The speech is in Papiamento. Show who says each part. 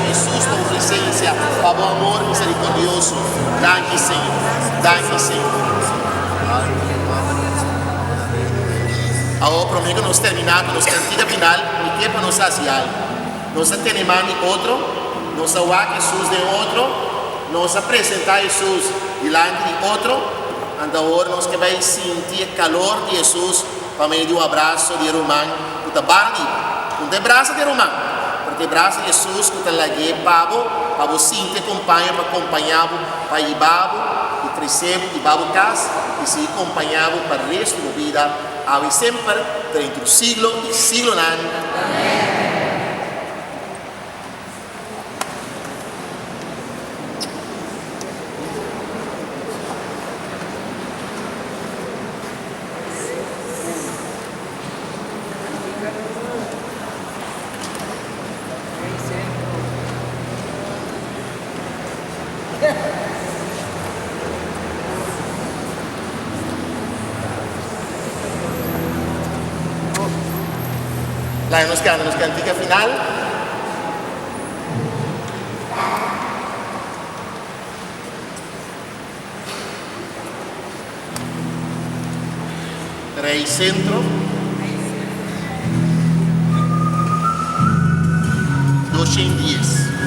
Speaker 1: Hesus pa bo presensia, pa bo amor miserikordioso. Danki Señor. Danki Señor. Awor promé ku nos terminá ku nos kantika final, mi ke pa nos hasi algu. Nos a tene man di otro, nos a wak Hesus den otro, nos a presentá Hesus dilanti di otro, anto awor nos ke bai sinti e kalor di Hesus pa medio di un abraso di e ruman ku ta banda di bo. No ta e brasa di e ruman, pero ta e brasa di Hesus ku ta lag'é pa bo, pa bo sinti e kompaño pa kompañá bo, pa hiba bo i tresé bo i ba bo kas i sigui kompañá bo pa resto di bo bida, awe i semper, dentro siglo i siglonan. Amèn. Laga nos canta nos cantica final. Rey Centro. 210.